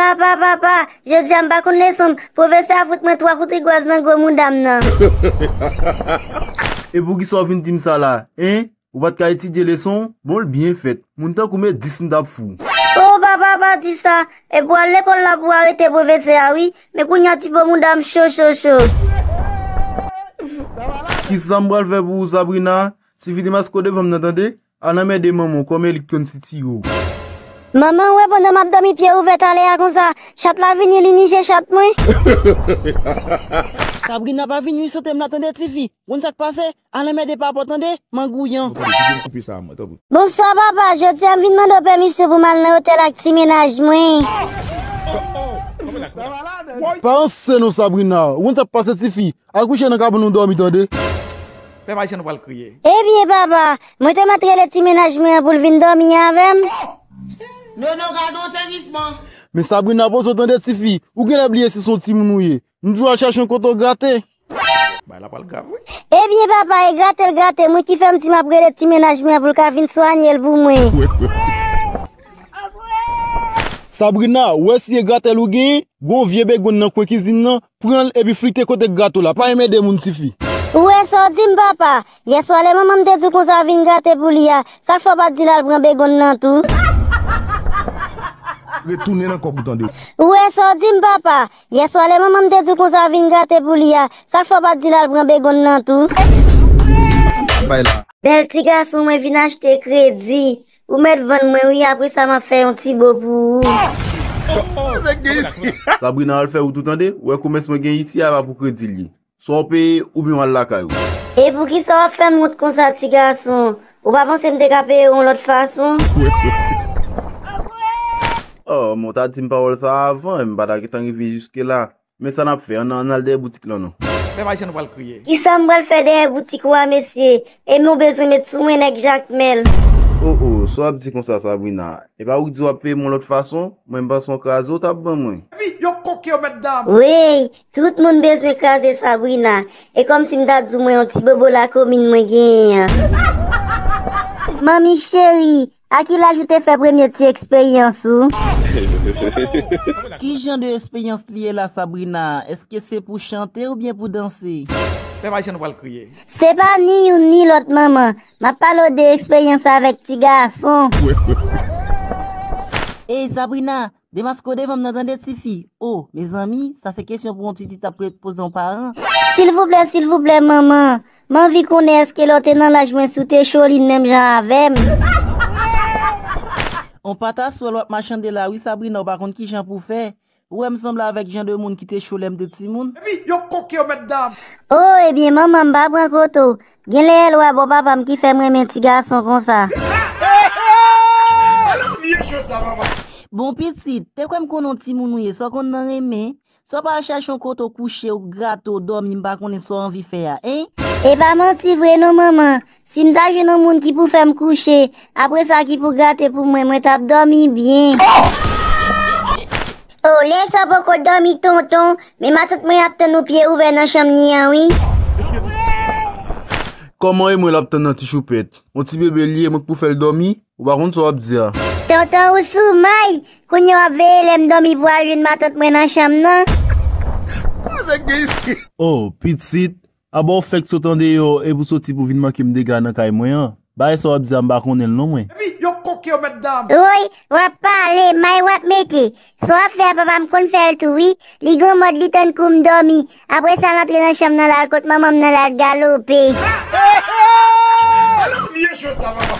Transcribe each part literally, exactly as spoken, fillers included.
Papa, papa, jodi a m pa konn leson m. Pwofesè a fout mwen twa kout rigwaz nan gwo mouda m nan. E poukisa w vin di m sa la, en? Ou pa t ka etidye leson w? Bon, l byen fèt. Moun tankou m e dis m t ap fou. O papa, pa di sa. Epi w al lekòl la pou w arete pwofesè a, wi. Men kounye a ti po mouda m cho, cho, cho. Kisa m pral fè pou ou, Sabrina? Tifi, demaske w devan m nan, tande? Al anmède manman w, kòm e li k konn sitiye w. Manman, ou wè pandan m ap dòmi pye ouvè talè a konsa, chat la vini, li nije chat mwen. Sabrina, pa vin ui sante m la, tande, tifi. Ou konn sa k pase? Al anmède papa w, tande, mangouyan. Bon, tande, kite m koupe sa a, mwen, tanpri. Bonswa, papa. Jodi a, m vin mande w pèmisyon pou m al nan otèl ak ti mennaj mwen. Pa ranse non, Sabrina. Ou konn sa k pase, tifi. Al kouche nan kabann ou dòmi, tande. Pèp Ayisyen, nou pral kriye. Ebyen, papa, mwen te mèt rele ti mennaj mwen an pou l vin dòmi avè m. Nono, gade yon sezisman. Men Sabrina, poze w, tande, tifi. Ou genlè bliye si se yon timoun ou ye. M di w al chache yon kote w grate. Bagay la pral grav, wi. Ebyen, papa, e grate l grate, mwen ki fè m di m ap rele ti mennaj mwen an pou l ka vin swanye l pou mwen. Sabrina, ou wè si e gratèl ou genyen, gon vye begonn nan kwen kizin nan, pran l epi flite kote grato la. Pa enmède moun, tifi. Ou wè sa w di m, papa? Yèswa lè manman m te di w konsa vin grate pou li a, sa k fè w pa t di l al pran begonn nan tou? Retounen nan kòb ou, tande. Ou wè sa w di m, papa? Yèswa lè manman m te di w konsa vin grate pou li a, sa k fè w pa t di l al pran begonn nan tou? Bay la. Bèl ti gason, mwen vin achte kredi. Ou mèt vann mwen wi, apre sa m ap fè yon ti bo pou ou. Sabrina, al fè wout ou, tande? Ou wè komès mwen gen isi a pa pou kredi l ye. Swa w peye oubyen w al lakay ou. E poukisa w ap fè m wont konsa, ti gason? Ou pa panse m te ka peye w yon lòt fason? Oh, men w ta di m pawòl sa a avan, m pa ta gentan rive jiske la. Men sa n ap fè, ann, ann al dèyè boutik lan non. Pèp Ayisyen, nou pral kriye. Kisa m pral fè dèyè boutik ou a, mesye? E men w bezwen met sou mwen nèg Jakmèl. Oh, oh, sa w ap di konsa, Sabrina? E pa ou k di w ap peye m yon lòt fason? Mwen m panse yon kraze w t ap ban mwen. Epi, yo koke yo, mèt dam. Wey, tout moun bezwen kraze Sabrina. E kòmsi m ta di w mwen yon ti bobo lakomin mwen genyen an. Manmi cheri, a ki laj ou te fè premye ti eksperyans ou? Ki jan de eksperyans li ye la, Sabrina? Èske se pou chante oubyen pou danse? Pèp Ayisyen, nou pral kriye. Se pa ni youn ni lòt, manman. M ap pale w de eksperyans avèk ti gason. Ey, Sabrina, demaske w devan m nan, tande, tifi. O, mezanmi, sa se kesyon pou yon pitit ap poze yon paran. Silvouplè, silvouplè, manman. M anvi konnen èske lè w te nan laj mwen si w te cholin menm jan avè m. On pataswèl w ap machande la wi, Sabrina, ou pa konn kijan pou w fè. Ou wè m sanble avèk jan de moun ki te cho lè m te timoun? Epi, yo koke yo, mèt dam. O, ebyen, manman, m pa pran kote w. Genlè e lwa bò papa m ki fè m renmen ti gason konsa. Bon, pitit, te kwè m konn yon timoun ou ye, sa w konn nan renmen? Sa w pa al chache yon kote w kouche, w grate, w dòmi, m pa konnen sa w anvi fè a, en? E pa manti vre non, manman. Si m ta jwenn yon moun ki pou fè m kouche, apre sa ki pou grate pou mwen, mwen t ap dòmi byen. O, lè sa w poko dòmi, tonton, men matant mwen ap tann ou pye ouvè nan chanm li an, wi. Kòman e mwen l ap tann nan, ti choupèt? Yon ti bebe l ye, mwen k pou fè l dòmi? Ou pa konn sa w ap di a. Tonton, ou sou may! Kounye a w ap veye lè m dòmi pou al jwenn matant mwen nan chanm nan. O, pitit, aba w fèk sot andeyò epi w soti pou vin manke m dega nan kay mwen an. Bagay sa w ap di a, m pa konnen l non mwen. Epi, yo koke yo, mèt dam. Woy, w ap pale, may w ap mete. Sa w ap fè a, papa m konn fè l tou, wi. Li gon mòd, li tann kou m dòmi. Apre sa, l antre nan chanm nan, l al kot manman m nan, l al galope.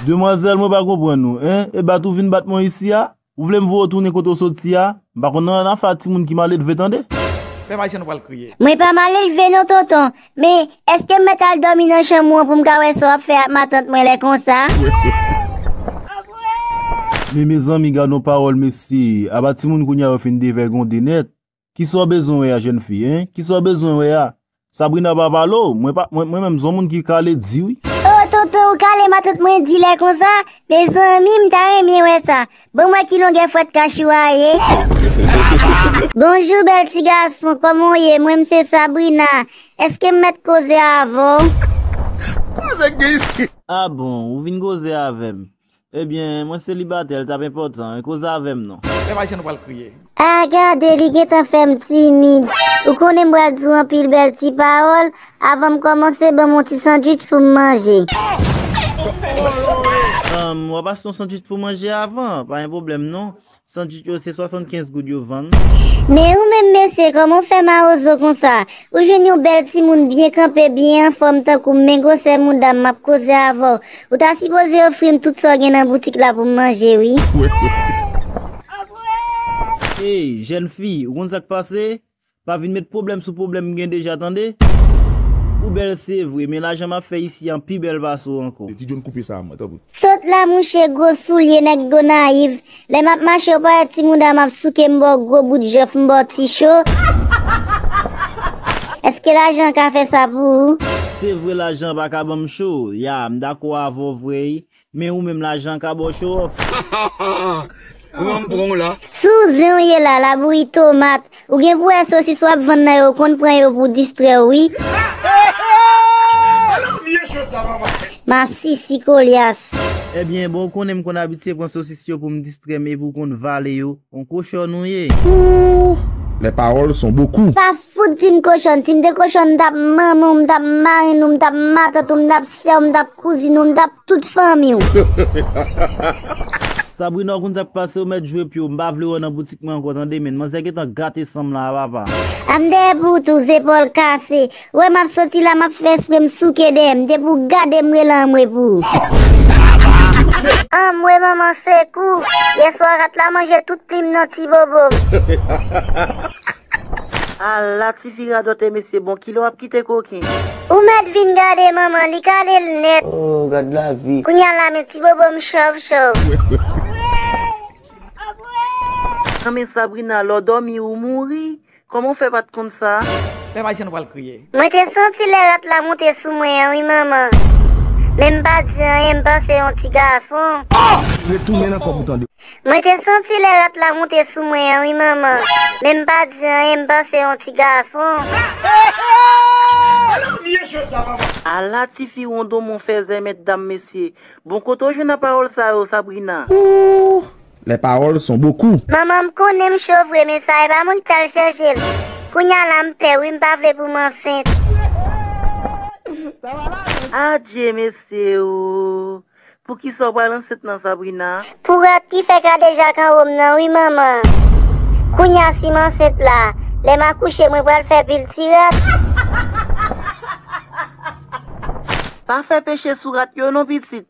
Demwazèl, mwen pa konprann ou, en? E bat ou vin bat mwen isi a? Ou vle m voye w tounen kote w soti a? M pa konn nan afè a timoun ki maledve, tande. Pèp Ayisyen, nou pral kriye. Mwen pa maledve non, tonton. Men, èske m mèt al dòmi nan chanm ou an pou m ka wè sa w ap fè ak matant mwen lè konsa? Men mezanmi, gad yon pawòl, mesye. Apa timoun kounye a yo fin devègonde nèt. Kisa w bezwen wè a, jèn fi, en? Kisa w bezwen wè a? Sabrina pa pale w, mwen pa, mwen, mwen menm, se yon moun ki kale di, wi. O, tonton, ou kale matant mwen di lè konsa? Mezanmi, m ta renmen wè sa. Ban m wè ki longè fwèt kach ou a ye. Bonjou, bèl ti gason, kòman w ye? Mwen, m se Sabrina. Èske m mèt koze avè w? A bon, ou vin koze avè m. Ebyen, mwen selibatè, l t ap enpòtan, koze avè m non. Lè Maryjan nou pral kriye. Ah, gade, li gentan fè m timid. Ou konnen m pral di w anpil bèl ti pawòl avan m kòmanse ban m yon ti sandwich pou m manje. Ahn, w ap achte yon sandwich pou manje avan, pa gen pwoblèm non. Sandwich yo se swasannkenz goud yo vann. Men ou menm mesye, kòman w fè mawozo konsa? Ou jwenn yon bèl timoun byen kanpe, byen anfòm tankou m, men gwosè mouda m, m ap koze avè w. Ou ta sipoze ofri m tout sa w gen nan boutik la pou m manje, wi. Ey, jèn fi, ou konn sa k pase? Pa vin met pwoblèm sou pwoblèm m gen deja, tande? Ou bèl se vre, men lajan m ap fè isi an pi bèl pase w ankò. Ti John koupe sa, mwen, tanpri. Sot la, mouche, gwo soulye, nèg Gonayiv. Lè m ap mache, ou pa wè ti mouda m ap souke m ba w gwo bout jòf, m ba w ti cho? Èske lajan an ka fè sa pou ou? Se vre lajan an pa ka ban m cho, ya, m dakò avè w vre wi, men ou menm lajan an ka ba w cho òf. Ou an pran w la. Sou zen w ye la, labouyi tomat. Ou gen pou wè sosis w ap vann nan yo, ou konn pran yo pou distrè w wi. Masisi kolyas. Ebyen, bon, ou konnen m konn abitye pran sosis yo pou m distrè m epi w konn vale yo. On kochòn ou ye. Ouh, les paroles sont beaucoup. Pa fout di m kochòn. Si m te kochòn, m t ap manman w, m t ap marenn ou, m t ap matant ou, m t ap sè w, m t ap kouzin ou, m t ap tout fanmi w. Sabrina, ou konn sa k pase, ou mèt jwe pye w. M pa vle wè w nan boutik mwen ankò, tande, men manzè gentan gate san m la, papa. A m dèyè pou w tou, zepòl kase. Ou wè m ap soti la, m ap fè espre m souke dèyè m. Depi w gade m rele anmwe pou ou. Anmwe manman sekou. Yèswa rat la manje tout plim nan ti bobo m. Ala tifi radote mesye, bon kilè w ap kite koken. Ou mèt vin gade manman, li kale l nèt. Oh, gad lavi. Kounya la men ti bobo m chòv chòv. Nan men Sabrina, lè w dòmi ou mouri. Kòman w fè pa t konn sa? Lè Maryjan nou pral kriye. Mwen te santi lè rat la moute sou mwen an wi manman. Men m pa di anyen, m panse yon ti gason. Retounen nan kòb ou tande. Mwen te santi lè rat la moute sou mwen an wi manman. Men m pa di anyen, m panse yon ti gason. Ala tifi wondonmon fèzè mèt dam mesye. Bon kote w jwenn nan pawòl sa yo Sabrina? Ouh, les paroles sont beaucoup. Manman m konnen m cho vre men sa e pa mwen ki t al chèche l. Kounya la m pè wi, m pa vle pou m ansent. Adje mesye o. Poukisa w pral ansent nan Sabrina? Pou rat ki fè kadejak anwo m nan wi manman. Kounya si m ansent la, lè m akouche mwen pral fè pil ti rat. Pa fè peche sou rat yo non pitit.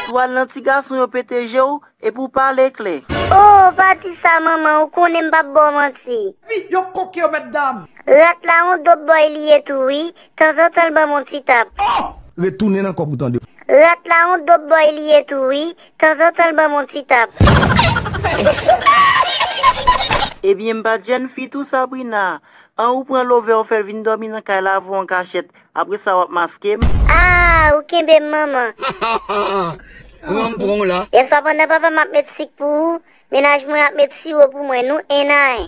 Si w al nan ti gason yo pete je w epi w pale klè. Oh, pa di sa manman, ou konnen m p ap ba w manti. Wi, yo koke yo mèt dam. Rat la yon dope boy li ye tou wi. Tanzantan l ban m yon ti tap. Retounen nan kòb ou tande. Rat la yon dope boy li ye tou wi. Tanzantan l ban m yon ti tap. Ebyen m pa t jèn fi tou Sabrina. An ou pran love w fè l vin dòmi nan kay la avè w an kachèt. Apre sa w ap maske m. Ah, ou kenbe m manman. Ou an pran w la. Yèswa pandan papa m ap met sik pou ou, mennaj mwen ap met siwo pou mwen, nou en a en.